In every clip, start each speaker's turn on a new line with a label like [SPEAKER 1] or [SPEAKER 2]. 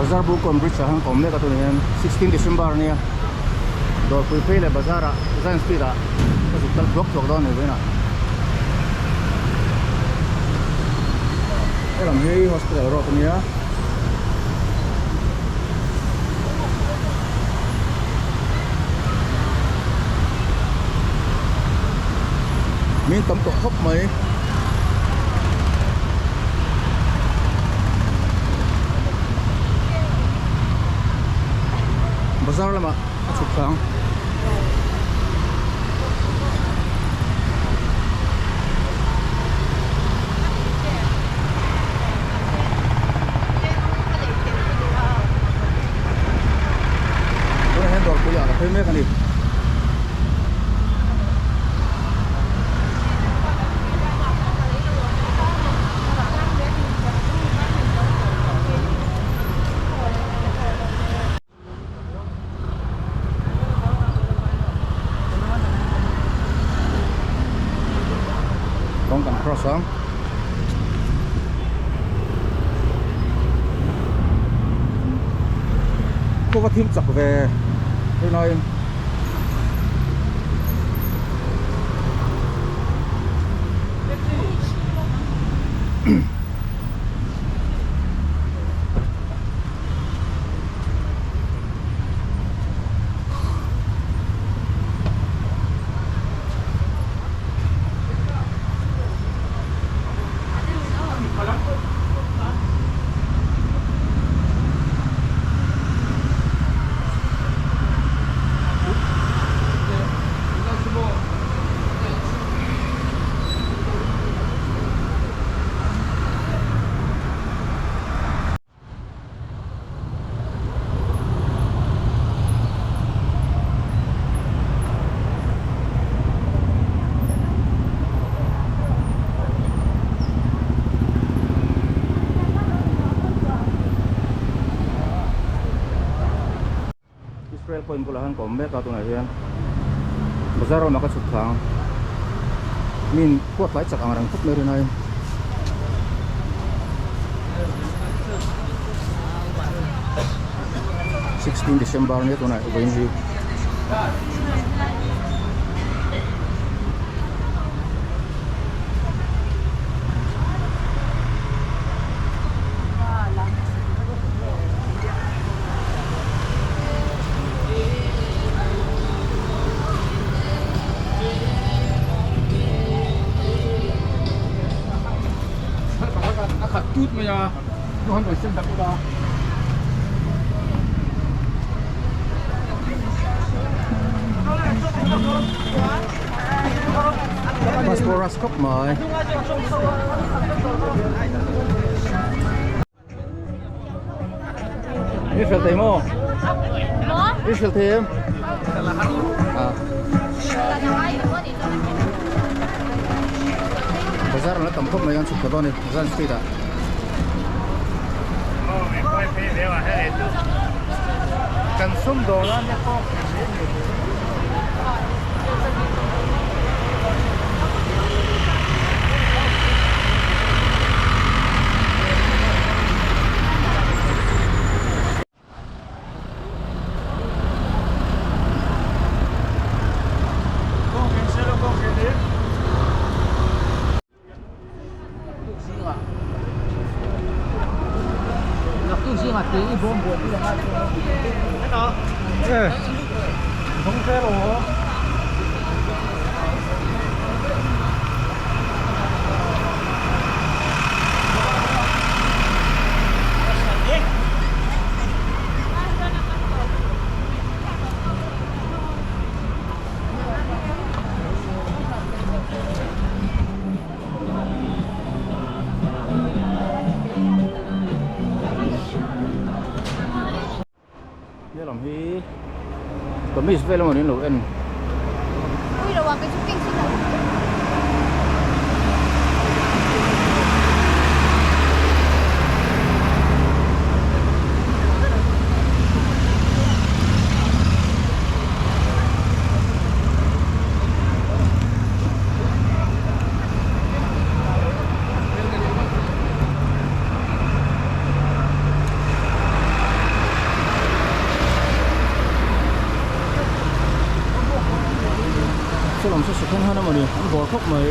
[SPEAKER 1] Bazar Bukon Bridge ah hian ka awm mek a tunah hian 16 December ania Dawrpui phei leh bazar ah Zion Street ah ka zuk kal thuak thuak dawn a ni vawiinah helam hi hospital road ania. Min tam tawh khawp mai. Bazar lamah a chhuk thla ang. Tunah hian dawrpui ah ka phei mek a ni. Kawng kan cross ang. Khaw va thim chak ve tunaiin. Israel point bulah hian ka awm mek a tunah hian bazar lamah ka chhuk thla ang min khuat tlai chak ang reng khawp mai rin aiin. 16 December nia tunah vawiin hi.
[SPEAKER 2] A khat tut mai a nu han rawn sem dak ula.
[SPEAKER 1] Bus pawh rush khawp mai. I hrilh thei maw? I hrilh thei em? Ah. Bazar an la tam khawp mai an chhuk ta dawn a ni Zan street ah.
[SPEAKER 2] Kan sum dawn a nia pawh.
[SPEAKER 1] He lam hi kamis vel emaw niin lo en. Saw lam saw second hand emawni an bawr khawp mai.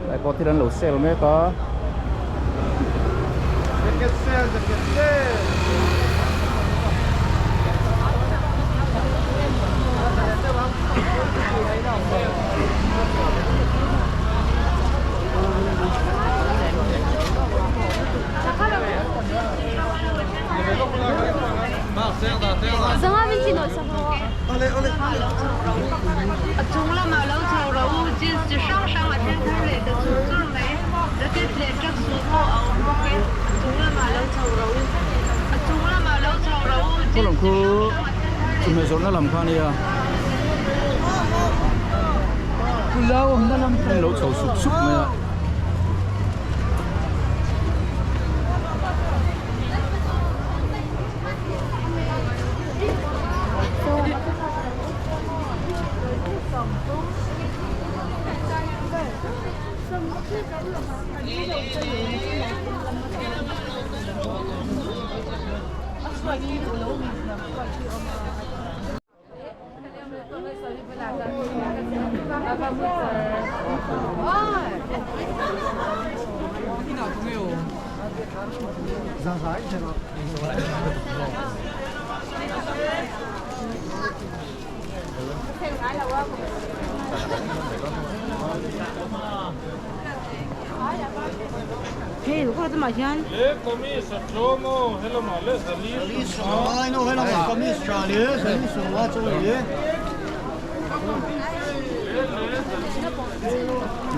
[SPEAKER 1] Lai pawh thil an lo sale mek a.
[SPEAKER 2] Jacket sale, jacket sale.
[SPEAKER 3] A chung lamah lo chho rawh u, jeans chi hrang hrang a then thar leh ta chur chur mai, jacket leh tracksuit pawh a awm bawk e, a chung lamah lo chho rawh u, a chung lamah lo chho rawh u, jeans chi hrang hrang a then thar leh
[SPEAKER 1] Chawhmeh zawrhna lam kha a nia. An lo chho sup sup mai a.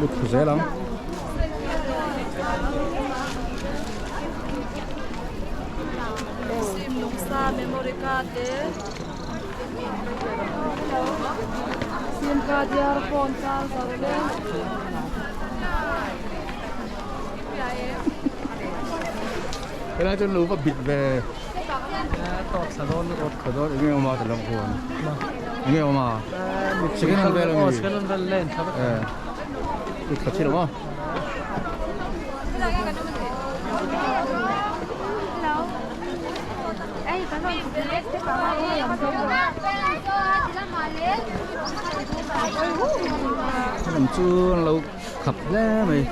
[SPEAKER 1] Lut thu zel ang. Helai chuan lo va bit ve tawt kha dawn enge awm a ti lam khuan enge awm a second hand vel ami eh tha chi lo maw. Helam chu an lo khap hle mai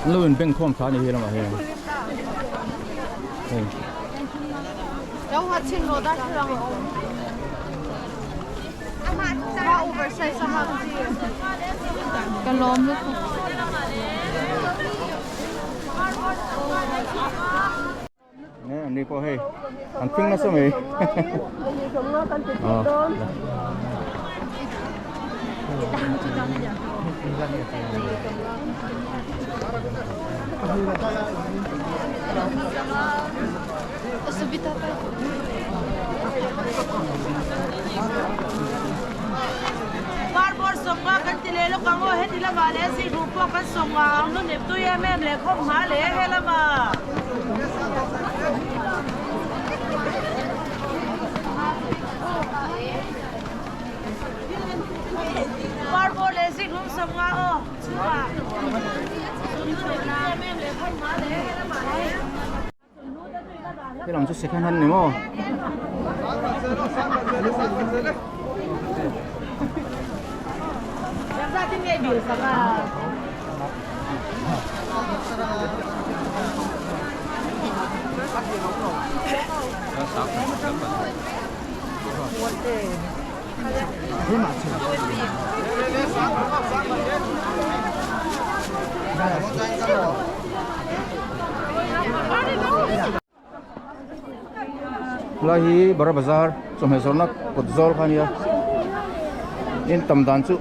[SPEAKER 1] an lo inbeng khawm thla a ni hi lamah hian hei. Nè, anh đi qua hay. Anh phim nó sao mày? Ờ.
[SPEAKER 4] Parpawr sawmnga kan ti leh lawk ang aw, heti lamah leh zihruh pawh kan sawmnga ang lu nep tui em em leh khawm hma leh he lamah. Parpawr leh zihrum sawmnga aw, chhungah lu nep tui em em leh khawm hma leh he lamah leh.
[SPEAKER 1] Cái lòng chút sẽ khăn hơn đúng không? Lai hi Bara Bazar chawhmeh zawrhna kawt zawl kha a nia in tam dan chu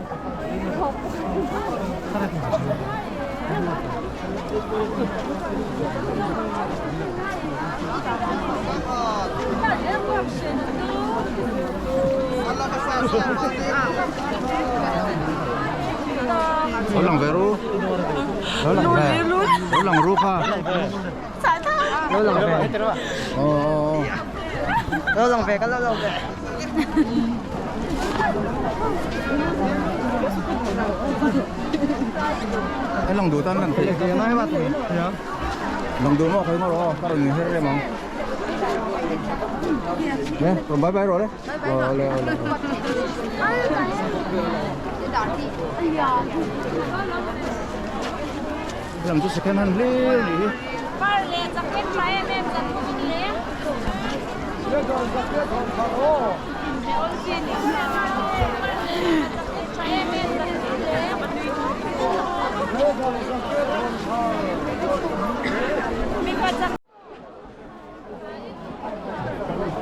[SPEAKER 1] Lo lang ve ru. Lo lang ve. Lo lang ru kha.
[SPEAKER 5] Lo lang ve.
[SPEAKER 1] Ồ.
[SPEAKER 5] Lo lang ve, lo lang ve.
[SPEAKER 1] Cái lòng đủ tan lần thì lòng đủ mà khơi mà rồi, ta đừng hết em không. Nè, rồi bye bye rồi đấy. Rồi, rồi, rồi. Làm chút second hand đi.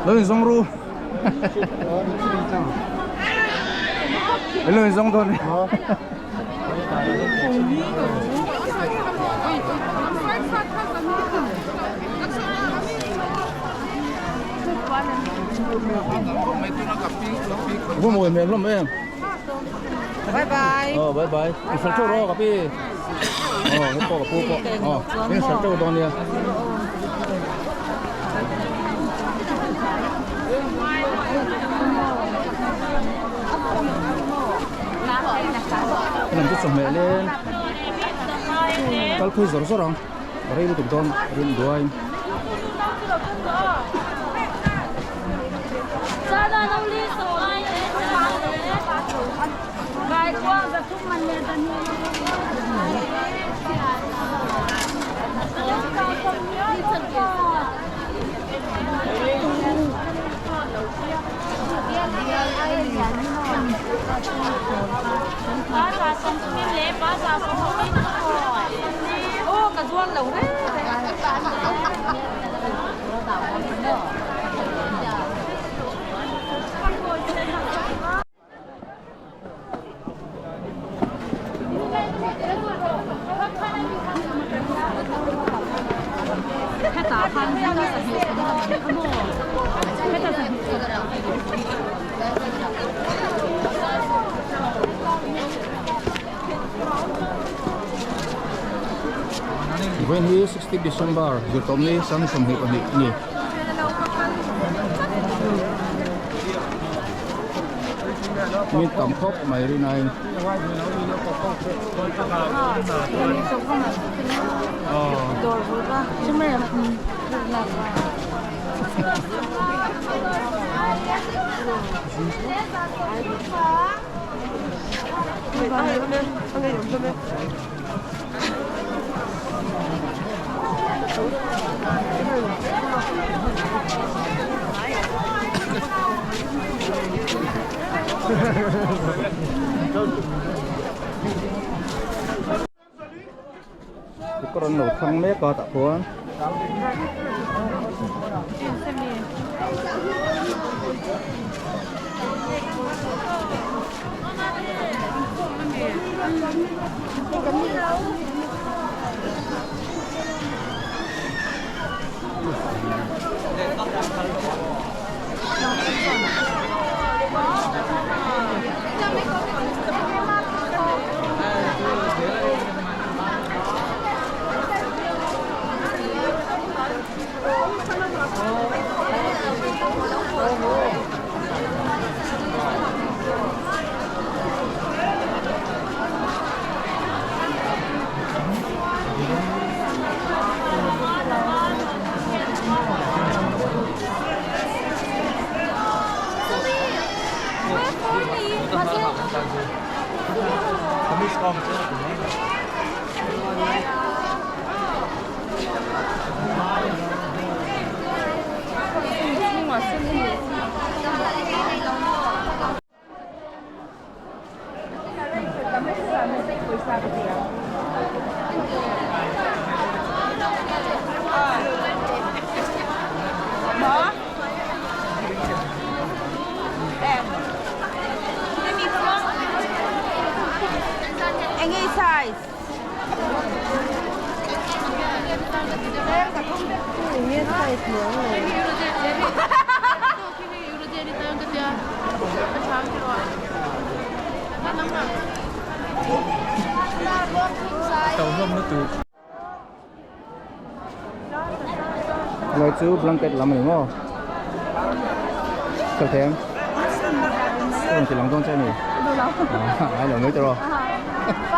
[SPEAKER 1] Lên sông ru. Lên sông thôi. Có mồi mềm lắm em.
[SPEAKER 4] Bye bye.
[SPEAKER 1] Ờ bye bye. Sal châu rồi cà phê. Ờ cái po cà phê po. Ờ cái sal châu đó nè. Làm chút sầm mẹ lên. Kal khui zor zor ang. Rei lutuk dawn rin duai. When hi 16 December, zirtawmni sang 22 ni. Mi tam khawp mai rin ain. Cái con nổ thăng mé có tạ cuốn.
[SPEAKER 4] Any size.
[SPEAKER 1] Helai chu blanket lam a ni maw ka thleng ka rawn ti lang dawn che a ni ai lo mai tawh rawh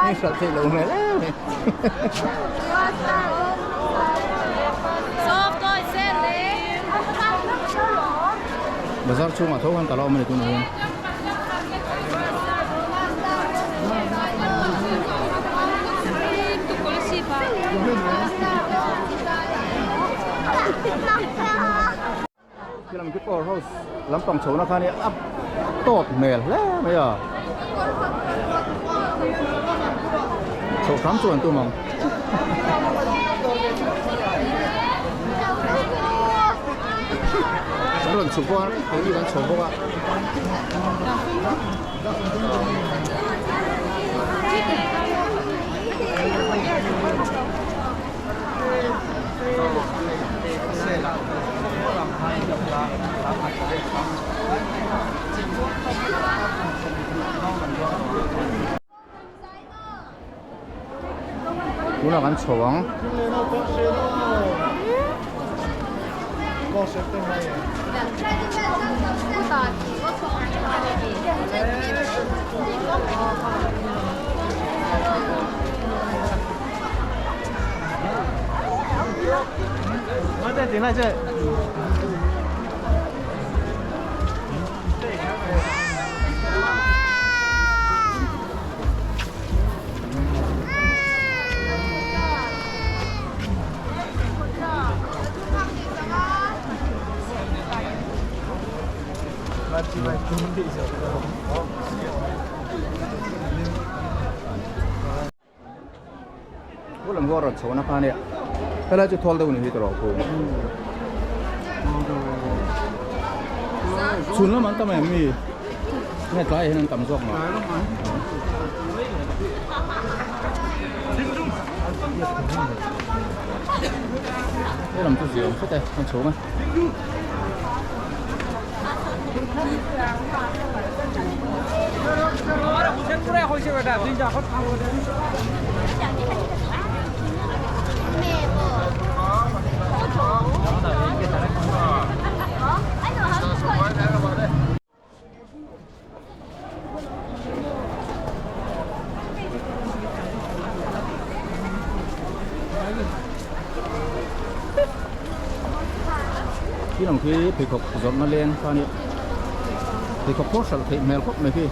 [SPEAKER 1] i hralh theih loh hmel em mai bazar chhungah tho khan ka la awm a ni tunah hian. Khi lam khi power house lampang chho na khan hi a tawt hmel hle mai a chhoh hram chu an tum ang. An rawn chhuk bawk a keini kan chho bawk a. Tunah kan chho ang. Lam ho rawn chho na kha ania helai chu thawl deuh ni hi tawh khu chhun lam an tam em mi nge tlai hian an tam zawk mah he lam chu ziah awm hret e an chhung a. Khi lam khi pheikhawk zawrhna leng kha ania pheikhawk pawh hralh theih hmel khawp mai khi.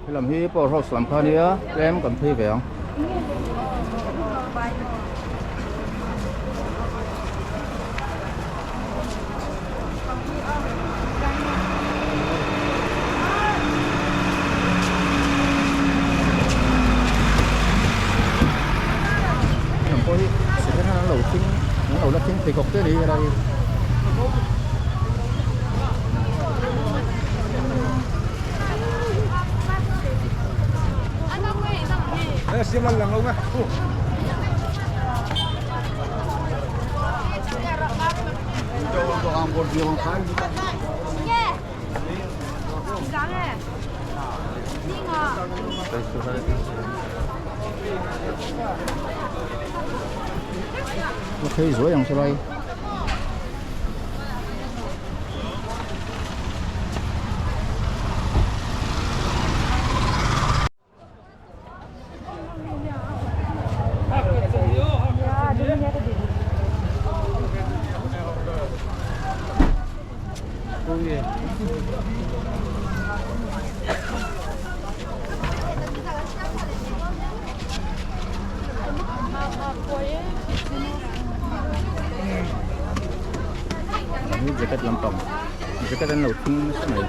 [SPEAKER 1] Helam hi power house lam kha ania tlem kan phei ve ang. Helam pawh hi second hand an lo thing an lo la thing pheikhawk te a ni helai hi. Phei zuai ang saw lai. Hi jacket lampang jacket an lo thing nasa mai.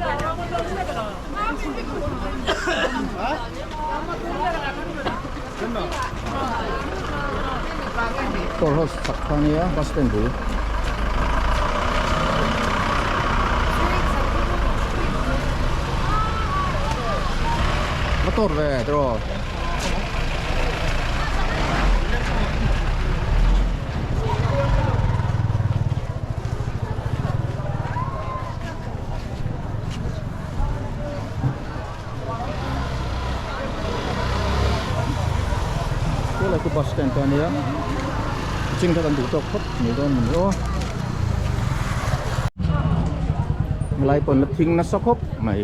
[SPEAKER 1] Store house chak kha ania bus stand bul. Va tawt ve tiraw. Helai chu bus stand te a nia ching kha kan duh tawk phawt mai dawn a ni aw helai pawn la thing nasa khawp mai.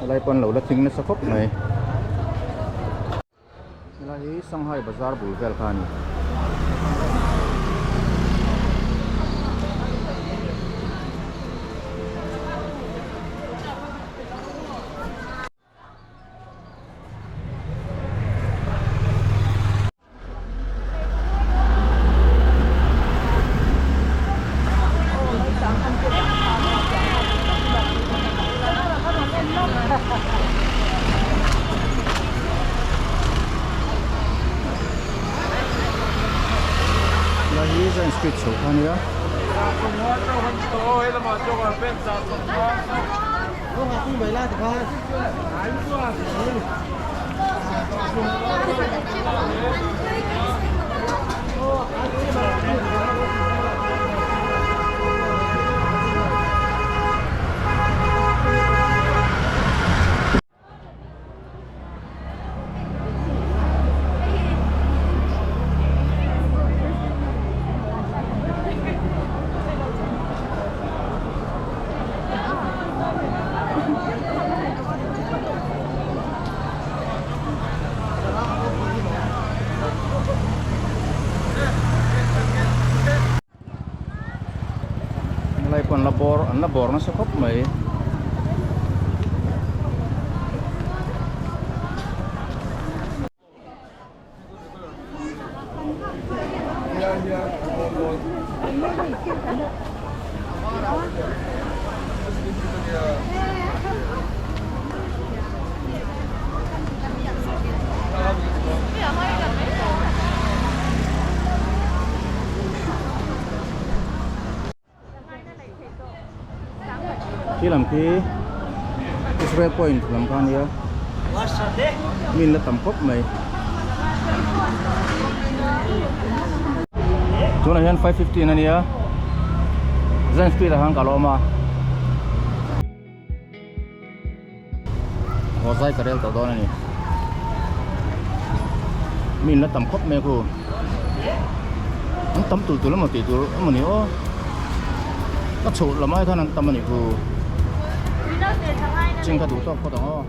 [SPEAKER 1] Helai pawh an lo la thing nasa khawp mai. Helai hi Shanghai bazar bul vel kha a ni. Helai hi Zion Street chho kha a nia. Helai pawh an la bawr an la bawr nasa khawp mai. Khi lam khi Israel point lam kha ania mi an la tam khawp mai tunah hian 5:15 ania Zen street ah khan ka lo awm a Aw zai ka rel tawh dawn a ni mi an la tam khawp mai a khu an tam tul tul emaw tih tur emaw ni aw ka chhoh lam ai khan an tam a ni khu ching kha duh tawk phawt ang aw.